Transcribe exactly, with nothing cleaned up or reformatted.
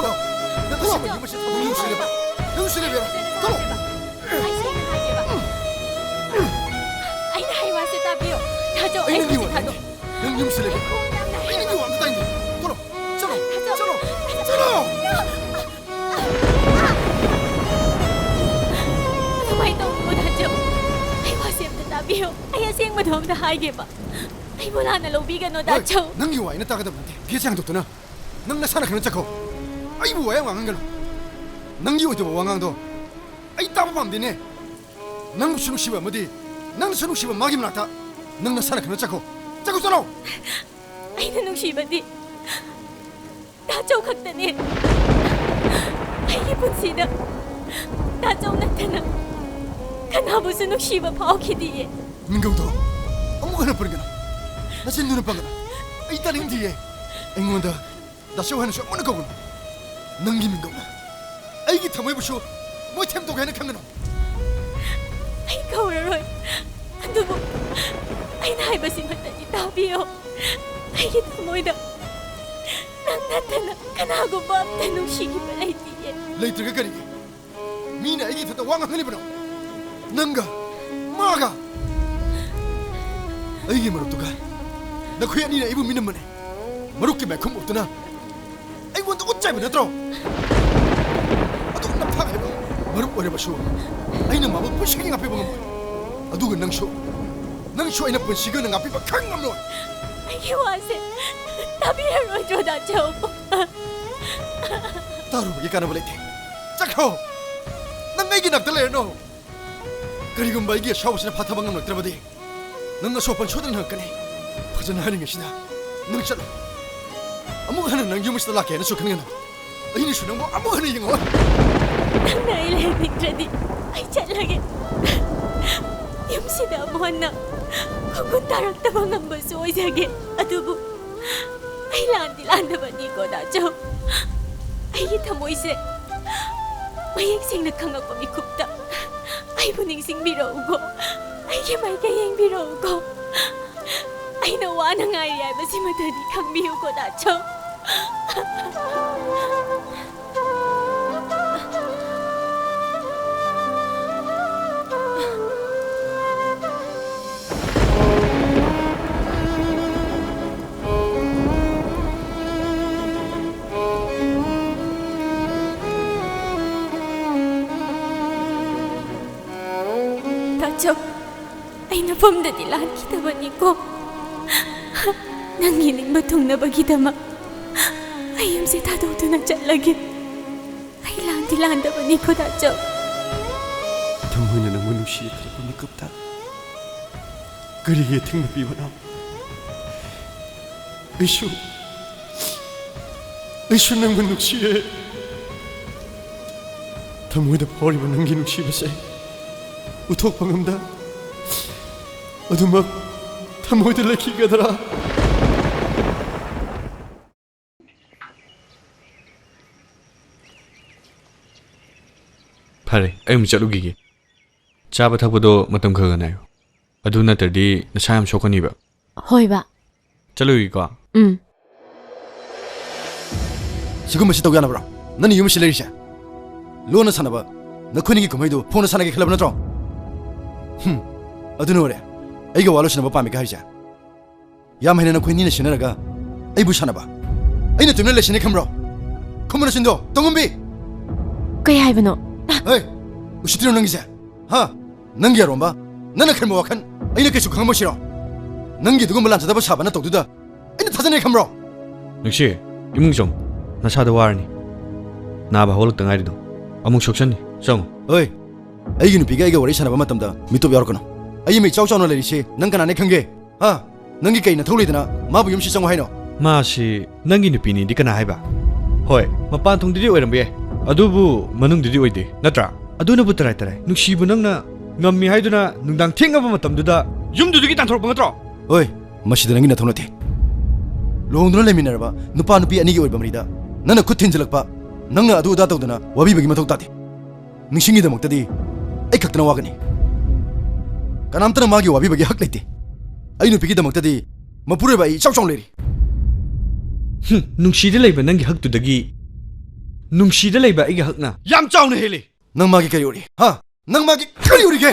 ꯅꯪ ꯊꯣꯛꯂꯛꯑꯣ꯫ ꯌꯨꯝ ꯑꯁꯤ ꯊꯥꯗꯣꯛ꯫ ꯌꯨꯝ ꯑꯁꯤ ꯂꯩꯕ꯫ ꯌꯨꯝ ꯑꯁꯤ ꯂꯩꯕ꯫ ꯊꯣꯛꯂꯛꯑꯣ꯫ ꯑꯩ ꯁꯦꯡꯅ ꯍꯥꯏꯒꯦꯕ꯫ ꯑꯩꯅ ꯍꯥꯏ ꯋꯥꯁꯦ ꯇꯥꯕꯤꯌꯣ꯫ ꯇꯥꯆꯧ, ꯑꯩ ꯑꯩ ꯅꯪꯒꯤ ꯍꯧꯖꯤꯛ ꯋꯥꯅꯦ꯫ ꯊꯥꯗꯣꯛ-, ꯅꯪ ꯌꯨꯝ ꯑꯁꯤ ꯂꯩꯕ꯫ ꯑꯩ ꯈꯣꯡ ꯌꯥꯝ ꯅꯥꯏꯌꯦ꯫ ꯑꯩ ꯅꯪꯒꯤ ꯋꯥ ꯑꯝꯇ ꯇꯥꯅꯤꯡꯗꯦ꯫ ꯊꯣꯛꯂꯛꯑꯣ꯫ ꯆꯠꯂꯣ꯫ ꯇꯥꯆꯧ, ꯆꯠꯂꯣ꯫ ꯇꯥꯆꯧ꯫ ꯆꯠꯂꯣ꯫ ꯑꯗꯨꯃꯥꯏꯅ ꯇꯧꯅꯨ, ꯇꯥꯆꯧ꯫ ꯑꯩ ꯋꯥꯁꯦ ꯑꯝꯇ ꯇꯥꯕꯤꯌꯣ꯫ ꯑꯩ ꯑꯁꯦꯡꯕꯗꯣ ꯑꯝꯇ ꯍꯥꯏꯒꯦꯕ꯫ ꯑꯩꯕꯨ ꯂꯥꯟꯅ ꯂꯧꯕꯤꯒꯅꯣ, ꯍꯣꯏ, ꯇꯥꯆꯧ꯫ ꯅꯪꯒꯤ ꯋꯥ ꯑꯩꯅ ꯇꯥꯒꯗꯕ ꯅꯠꯇꯦ꯫ ꯒꯦꯠꯁꯦ ꯍꯥꯡꯗꯣꯛꯇꯨꯅ ꯅꯪ ꯅꯁꯥꯅ ꯈꯪꯅ ꯆꯠꯈꯣ꯫ ꯑꯩꯕꯨ ꯋꯥ ꯌꯥꯝ ꯉꯥꯡꯍꯟꯒꯅꯨ꯫ ꯅꯪꯒꯤ ꯑꯣꯏꯗꯕ ꯋꯥꯉꯥꯡꯗꯣ ꯑꯩ ꯇꯥꯕ ꯄꯥꯝꯗꯦꯅꯦ꯫ ꯅꯪꯕꯨꯁꯨ ꯅꯨꯡꯁꯤꯕ ꯑꯃꯗꯤ ꯅꯪꯅꯁꯨ ꯅꯨꯡꯁꯤꯕ ꯃꯥꯒꯤ ꯃꯅꯥꯛꯇ ꯅꯪ ꯅꯁꯥꯅ ꯈꯪꯅ ꯆꯠꯈꯣ꯫ ꯆꯠꯈꯣ, ꯆꯠꯂꯣ꯫ ꯑꯩꯅ ꯅꯨꯡꯁꯤꯕꯗꯤ ꯇꯥꯆꯧ ꯈꯛꯇꯅꯦ꯫ ꯑꯩꯒꯤ ꯄꯨꯟꯁꯤꯗ ꯇꯥꯆꯧ ꯅꯠꯇꯅ ꯀꯅꯥꯕꯨꯁꯨ ꯅꯨꯡꯁꯤꯕ ꯐꯥꯎꯈꯤꯗꯤꯌꯦ꯫ ꯃꯤꯡꯒꯧꯗꯣ ꯑꯃꯨꯛ ꯍꯟꯅ ꯄꯟꯒꯅꯨ꯫ ꯅꯆꯤꯟꯗꯨꯅ ꯄꯟꯒꯅꯨ꯫ ꯑꯩ ꯇꯥꯅꯤꯡꯗꯤꯌꯦ꯫ ꯑꯩꯉꯣꯟꯗ ꯗꯥꯆꯧ ꯍꯥꯏꯅꯁꯨ ꯑꯃꯨꯛ ꯍꯟꯅ ꯀꯧꯒꯅꯨ꯫ ꯅꯪꯒꯤ ꯃꯤꯡꯒꯧꯅ ꯑꯩꯒꯤ ꯊꯃꯣꯏꯕꯨꯁꯨ ꯃꯣꯏꯊꯦꯝ ꯇꯧꯒꯦ ꯍꯥꯏꯅ ꯈꯟꯒꯅꯨ꯫ ꯑꯩ ꯀꯧꯔꯔꯣꯏ꯫ ꯑꯗꯨꯕꯨ ꯑꯩꯅ ꯍꯥꯏꯕꯁꯤꯃꯇꯗꯤ ꯇꯥꯕꯤꯌꯣ꯫ ꯑꯩꯒꯤ ꯊꯃꯣꯏꯗ ꯅꯪ ꯅꯠꯇꯅ ꯀꯅꯥꯒꯨꯝꯕ ꯑꯝꯇ ꯅꯨꯡꯁꯤꯈꯤꯕ ꯂꯩꯇꯤꯌꯦ꯫ ꯂꯩꯇ꯭ꯔꯒ ꯀꯔꯤꯒꯤ ꯃꯤꯅ ꯑꯩꯒꯤ ꯏꯊꯛꯇ ꯋꯥ ꯉꯥꯡꯍꯜꯂꯤꯕꯅꯣ? ꯅꯪꯒ ꯃꯥꯒ꯫ ꯑꯩꯒꯤ ꯃꯔꯨꯞꯇꯨꯒ ꯅꯈꯣꯏ ꯑꯅꯤꯅ ꯑꯩꯕꯨ ꯃꯤꯅꯝꯕꯅꯦ꯫ ꯃꯔꯨꯞꯀꯤ ꯃꯥꯏꯈꯨꯝ ꯎꯠꯇꯨꯅ ꯑꯩꯉꯣꯟꯗ ꯎꯠ ꯆꯥꯏꯕ ꯅꯠꯇ꯭ꯔꯣ? ꯑꯗꯨꯛ ꯅꯝꯊꯥꯛ ꯍꯥꯏꯕ ꯃꯔꯨꯞ ꯑꯣꯏꯔꯕꯁꯨ ꯑꯩꯅ ꯃꯥꯕꯨ ꯄꯨꯟꯁꯤꯒꯤ ꯉꯥꯛꯄꯤꯕ ꯉꯝꯃꯣꯏ꯫ ꯑꯗꯨꯒ ꯅꯪꯁꯨ, ꯅꯪꯁꯨ ꯑꯩꯅ ꯄꯨꯟꯁꯤꯒꯤ ꯑꯣꯏꯅ ꯉꯥꯛꯄꯤꯕ ꯈꯪ ꯉꯝꯂꯣꯏ꯫ ꯑꯩꯒꯤ ꯋꯥꯁꯦ ꯇꯥꯕꯤꯔꯔꯣꯏꯗ꯭ꯔꯣ, ꯗꯥꯆꯧ? ꯇꯥꯔꯨꯕꯒꯤ ꯀꯥꯟꯅꯕ ꯂꯩꯇꯦ꯫ ꯆꯠꯈ꯭ꯔꯣ꯫ ꯅꯪ ꯑꯩꯒꯤ ꯅꯥꯛꯇ ꯂꯩꯔꯅꯨ꯫ ꯀꯔꯤꯒꯨꯝꯕ ꯑꯩꯒꯤ ꯑꯁꯥꯎꯕꯁꯤꯅ ꯐꯥꯊꯕ ꯉꯝꯂꯛꯇ꯭ꯔꯕꯗꯤ ꯅꯪ ꯑꯁꯣꯛꯄ ꯁꯣꯏꯗꯅ ꯅꯪꯉꯛꯀꯅꯤ꯫ ꯐꯖꯅ ꯍꯥꯏꯔꯤꯉꯩꯁꯤꯗ ꯅꯪ ꯆꯠꯂꯣ꯫ ꯑꯃꯨꯛ ꯍꯟꯅ ꯅꯪ ꯌꯨꯝ ꯑꯁꯤꯗ ꯂꯥꯛꯀꯦ ꯍꯥꯏꯅꯁꯨ ꯈꯟꯒꯅꯨ꯫ ꯑꯩꯅꯁꯨ ꯅꯪꯕꯨ ꯑꯃꯨꯛ ꯍꯟꯅ ꯌꯦꯡꯉꯛꯑꯣꯏ꯫ ꯅꯪꯅ ꯑꯩ ꯂꯩꯍꯟꯅꯤꯡꯗ꯭ꯔꯗꯤ ꯑꯩ ꯆꯠꯂꯒꯦ꯫ ꯌꯨꯝꯁꯤꯗ ꯑꯃꯨꯛ ꯍꯟꯅ ꯈꯣꯡꯒꯨꯟ ꯇꯥꯔꯛꯇꯕ ꯉꯝꯕꯁꯨ ꯑꯣꯏꯖꯒꯦ꯫ ꯑꯗꯨꯕꯨ ꯑꯩ ꯂꯥꯟꯗꯤ ꯂꯥꯟꯗꯕꯅꯤꯀꯣ, ꯗꯥꯆꯧ꯫ ꯑꯩꯒꯤ ꯊꯃꯣꯏꯁꯦ ꯃꯌꯦꯛ ꯁꯦꯡꯅ ꯈꯪꯂꯛꯄ ꯃꯤꯀꯨꯞꯇ ꯑꯩꯕꯨ ꯅꯤꯡꯁꯤꯡꯕꯤꯔꯛꯎꯀꯣ꯫ ꯑꯩꯒꯤ ꯃꯥꯏꯀꯩ ꯌꯦꯡꯕꯤꯔꯛꯎꯀꯣ꯫ ꯑꯩꯅ ꯋꯥꯅ ꯉꯥꯏꯔꯤ ꯍꯥꯏꯕꯁꯤꯃꯇꯗꯤ ꯈꯪꯕꯤꯌꯨꯀꯣ, ꯗꯥꯆꯧ꯫ ꯆꯧ, ꯑꯩ ꯅꯐꯝꯗꯗꯤ ꯂꯥꯟꯈꯤꯗꯕꯅꯤꯀꯣ꯫ ꯅꯪꯒꯤ ꯅꯤꯡꯕ ꯊꯨꯡꯅꯕꯒꯤꯗꯃꯛ ꯑꯩ ꯌꯨꯝꯁꯦ ꯊꯥꯗꯣꯛꯇꯨꯅ ꯆꯠꯂꯒꯦ꯫ ꯑꯩ ꯂꯥꯟꯗꯤ ꯂꯥꯟꯗꯕꯅꯤ, ꯈꯨꯗꯥꯆꯧ꯫ ꯊꯃꯣꯏꯅ ꯅꯪꯕꯨ ꯅꯨꯡꯁꯤ ꯈꯜꯂꯛꯄ ꯃꯤꯀꯨꯞꯇ ꯀꯔꯤꯒꯤ ꯑꯊꯤꯡꯕ ꯄꯤꯕꯅꯣ? ꯑꯩꯁꯨ, ꯑꯩꯁꯨ ꯅꯪꯕꯨ ꯅꯨꯡꯁꯤꯌꯦ꯫ ꯊꯃꯣꯏꯗ ꯐꯥꯎꯔꯤꯕ ꯅꯪꯒꯤ ꯅꯨꯡꯁꯤꯕꯁꯦ ꯎꯠꯊꯣꯛꯄ ꯉꯝꯗ ꯑꯗꯨꯃꯛ ꯊꯃꯣꯏꯗ ꯂꯩꯈꯤꯒꯗ꯭ꯔꯥ? ꯐꯔꯦ, ꯑꯩ ꯑꯃꯨꯛ ꯆꯠꯂꯨꯈꯤꯒꯦ꯫ ꯆꯥꯕ ꯊꯛꯄꯗꯣ ꯃꯇꯝ ꯈꯔ ꯈꯔ ꯅꯥꯏꯌꯨ꯫ ꯑꯗꯨ ꯅꯠꯇ꯭ꯔꯗꯤ ꯅꯁꯥ ꯌꯥꯝ ꯁꯣꯛꯀꯅꯤꯕ꯫ ꯍꯣꯏ, ꯕꯥ꯫ ꯆꯠꯂꯨꯈꯤꯒꯦꯀꯣ꯫ ꯎꯝ꯫ ꯁꯤꯒꯨꯝꯕꯁꯤ ꯇꯧ ꯌꯥꯅꯕ꯭ꯔꯣ? ꯅꯪꯅ ꯌꯨꯝ ꯑꯁꯤ ꯂꯩꯔꯤꯁꯦ? ꯂꯣꯟꯅ ꯁꯥꯟꯅꯕ ꯅꯈꯣꯏꯅꯤꯒꯤ ꯀꯨꯝꯍꯩꯗꯨ ꯐꯣꯟꯅ ꯁꯥꯟꯅꯒꯦ ꯈꯜꯂꯕ ꯅꯠꯇ꯭ꯔꯣ? ꯍꯨꯝ, ꯑꯗꯨꯅ ꯑꯣꯏꯔꯦ ꯑꯩꯒ ꯋꯥ ꯂꯣꯏꯁꯤꯟꯅꯕ ꯄꯥꯝꯃꯤꯒ ꯍꯥꯏꯔꯤꯁꯦ꯫ ꯌꯥꯝ ꯍꯩꯅ ꯅꯈꯣꯏ ꯑꯅꯤꯅ ꯁꯤꯟꯅꯔꯒ ꯑꯩꯕꯨ ꯁꯥꯟꯅꯕ꯫ ꯑꯩꯅ ꯇꯨꯃꯤꯟꯅ ꯂꯩꯁꯤꯟꯅꯤ ꯈꯟꯕ꯭ꯔꯣ? ꯈꯨꯝꯃꯨ ꯅꯆꯤꯟꯗꯣ, ꯇꯣꯡꯉꯝꯕꯤ! ꯀꯩ ꯍꯥꯏꯕꯅꯣ? ꯍꯦ, ꯎꯁꯤꯠꯇ꯭ꯔꯤꯔꯣ ꯅꯪꯒꯤꯁꯦ? ꯍꯥ? ꯅꯪꯒꯤ ꯑꯔꯣꯝꯕ, ꯅꯪꯅ ꯈꯟꯕ ꯋꯥꯈꯜ ꯑꯩꯅ ꯀꯩꯁꯨ ꯈꯪꯉꯝꯃꯣꯏꯁꯤꯔꯣ? ꯅꯪꯒꯤ ꯑꯗꯨꯒꯨꯝꯕ ꯂꯥꯟꯖꯗꯕ ꯁꯥꯕ ꯅꯇꯧꯗꯨꯗ ꯑꯩꯅ ꯊꯥꯖꯅꯤ ꯈꯟꯕ꯭ꯔꯣ? ꯅꯨꯡꯁꯤ, ꯏꯃꯨꯡ ꯆꯪꯉꯨ꯫ ꯅꯁꯥꯗꯣ ꯋꯥꯔꯅꯤ꯫ ꯅꯥꯕ ꯍꯧꯒꯠꯂꯛꯇ ꯉꯥꯏꯔꯤꯗꯣ꯫ ꯑꯃꯨꯛ ꯁꯣꯛꯆꯟꯅꯤ꯫ ꯆꯪꯉꯨ꯫ ꯍꯣꯏ, ꯑꯩꯒꯤ ꯅꯨꯄꯤꯒ ꯑꯩꯒ ꯋꯥꯔꯤ ꯁꯥꯟꯅꯕ ꯃꯇꯝꯗ ꯃꯤꯇꯣꯞ ꯌꯥꯎꯔꯛꯀꯅꯨ꯫ ꯑꯩ ꯃꯤꯠ ꯏꯆꯥꯎ ꯆꯥꯎꯅ ꯂꯩꯔꯤꯁꯦ ꯅꯪ ꯀꯅꯥꯅꯦ ꯈꯪꯒꯦ? ꯍꯥ? ꯅꯪꯒꯤ ꯀꯩ ꯅꯊꯧ ꯂꯩꯗꯅ ꯃꯥꯕꯨ ꯌꯨꯝꯁꯤ ꯆꯪꯉꯨ ꯍꯥꯏꯅꯣ? ꯃꯥꯁꯤ ꯅꯪꯒꯤ ꯅꯨꯄꯤꯅꯤꯗꯤ ꯀꯅꯥ ꯍꯥꯏꯕ? ꯍꯣꯏ, ꯃꯄꯥꯟ ꯊꯣꯡꯗꯗꯤ ꯑꯣꯏꯔꯝꯕ ꯌꯥꯏ, ꯑꯗꯨꯕꯨ ꯃꯅꯨꯡꯗꯗꯤ ꯑꯣꯏꯗꯦ, ꯅꯠꯇ꯭ꯔꯥ? ꯑꯗꯨꯅꯕꯨ ꯇꯔꯥꯏ ꯇꯔꯥꯏ꯫ ꯅꯨꯡꯁꯤꯕꯨ ꯅꯪꯅ ꯉꯝꯃꯤ ꯍꯥꯏꯗꯨꯅ ꯅꯨꯡꯗꯥꯡ ꯊꯦꯡꯉꯕ ꯃꯇꯝꯗꯨꯗ ꯌꯨꯝꯗꯨꯗꯒꯤ ꯇꯥꯟꯊꯣꯔꯛꯄ ꯅꯠꯇ꯭ꯔꯣ? ꯍꯣꯏ, ꯃꯁꯤꯗ ꯅꯪꯒꯤ ꯅꯊꯧ ꯅꯠꯇꯦ꯫ ꯂꯨꯍꯣꯡꯗꯨꯅ ꯂꯩꯃꯤꯟꯅꯔꯕ ꯅꯨꯄꯥ ꯅꯨꯄꯤ ꯑꯅꯤꯒꯤ ꯑꯣꯏꯕ ꯃꯔꯤꯗ ꯅꯪꯅ ꯈꯨꯠ ꯊꯤꯟꯖꯤꯜꯂꯛꯄ, ꯅꯪꯅ ꯑꯗꯨ ꯑꯗꯥ ꯇꯧꯗꯅ ꯋꯥꯕꯤꯕꯒꯤ ꯃꯊꯧ ꯇꯥꯗꯦ꯫ ꯅꯤꯡꯁꯤꯡꯒꯤꯗꯃꯛꯇꯗꯤ ꯑꯩ ꯈꯛꯇꯅ ꯋꯥꯒꯅꯤ꯫ ꯀꯅꯥꯝꯇꯅ ꯃꯥꯒꯤ ꯋꯥꯕꯤꯕꯒꯤ ꯍꯛ ꯂꯩꯇꯦ꯫ ꯑꯩ ꯅꯨꯄꯤꯒꯤꯗꯃꯛꯇꯗꯤ ꯃꯄꯨꯔꯣꯏꯕ ꯑꯩ ꯏꯆꯥꯎ ꯆꯥꯎꯅ ꯂꯩꯔꯤ꯫ ꯍꯨꯝ, ꯅꯨꯡꯁꯤꯗ ꯂꯩꯕ ꯅꯪꯒꯤ ꯍꯛꯇꯨꯗꯒꯤ ꯅꯨꯡꯁꯤꯗ ꯂꯩꯕ ꯑꯩꯒꯤ ꯍꯛꯅ ꯌꯥꯝ ꯆꯥꯎꯅ ꯍꯦꯜꯂꯤ꯫ ꯅꯪ ꯃꯥꯒꯤ ꯀꯔꯤ ꯎꯔꯤ? ꯍꯥ? ꯅꯪ ꯃꯥꯒꯤ ꯀꯔꯤ ꯎꯔꯤꯒꯦ?